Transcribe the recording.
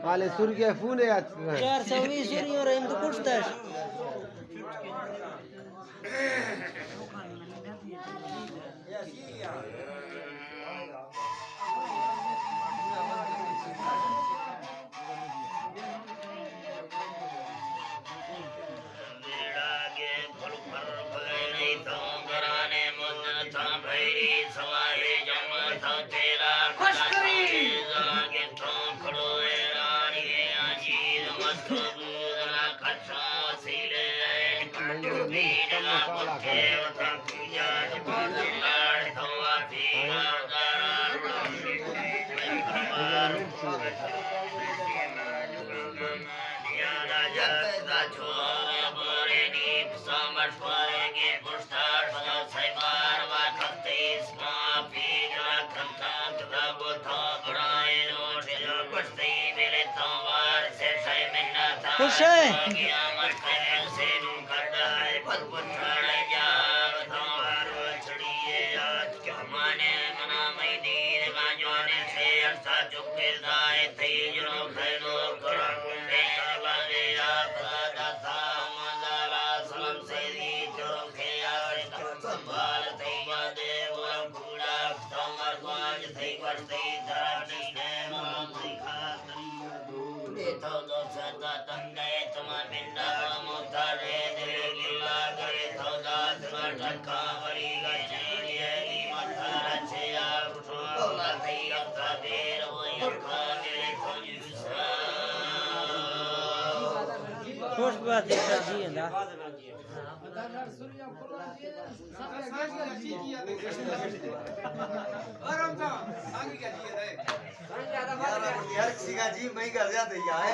حال سرگے فون ہے یار۔ چار سو بیس سوری اور ہم تو کچھ تھا۔ خوش ہے۔ خوش بات ہے، جی اللہ۔ یار، ہر کسی کا جی میں گھر جاتے ہی آئے۔